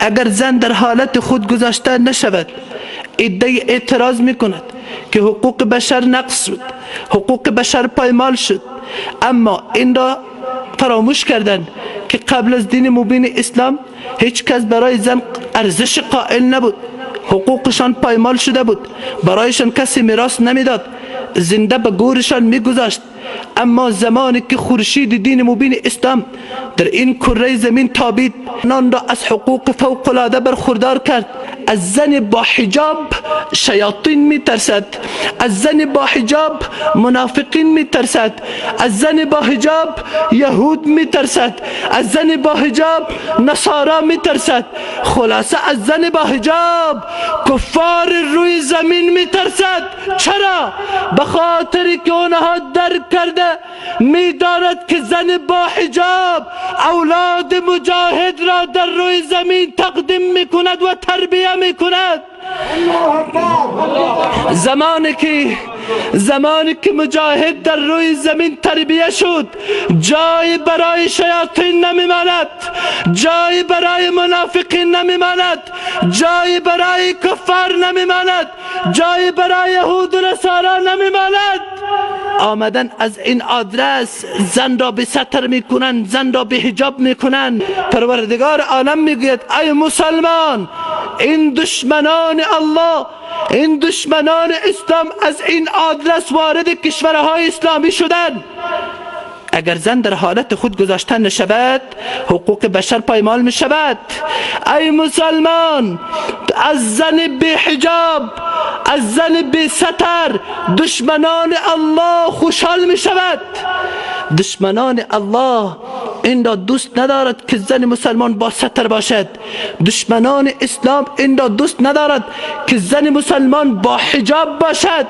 اگر زن در حالت خود گذاشته نشود، عده اعتراض میکند که حقوق بشر نقص شد، حقوق بشر پایمال شد. اما این را فراموش کردن که قبل از دین مبین اسلام هیچ کس برای زن ارزش قائل نبود، حقوقشان پایمال شده بود، برایشان کسی میراث نمیداد، زنده به گورشان میگذاشت. اما زمانی که خورشید دین مبین اسلام در این کره زمین تابید، نان را از حقوق فوق العاده برخوردار کرد. از زن با حجاب شیاطین میترسد، از زن با حجاب منافقین میترسد، از زن با حجاب یهود میترسد، از زن با حجاب نصارا میترسد. خلاصه از زن با حجاب کفار روی زمین میترسد. چرا؟ به خاطر که آنها درک کرده میداند که زن با حجاب اولاد مجاهد را در روی زمین تقدیم میکند و تربیه میکند. زمانی که مجاهد در روی زمین تربیه شد، جای برای شیاطین نمیماند، جای برای منافقین نمیماند، جای برای کفار نمیماند، جای برای یهود و نصارا نمیماند. آمدن از این آدرس زن را به ستر میکنن، زن را به حجاب میکنن. پروردگار عالم میگوید ای مسلمان، این دشمنان الله، این دشمنان اسلام از این آدرس وارد کشورهای اسلامی شدن. اگر زن در حالت خود گذاشته نشود، حقوق بشر پایمال می شود. ای مسلمان، از زن بی حجاب، از زن بی ستر دشمنان الله خوشحال می شود. دشمنان الله این را دوست ندارد که زن مسلمان با ستر باشد. دشمنان اسلام این را دوست ندارد که زن مسلمان با حجاب باشد.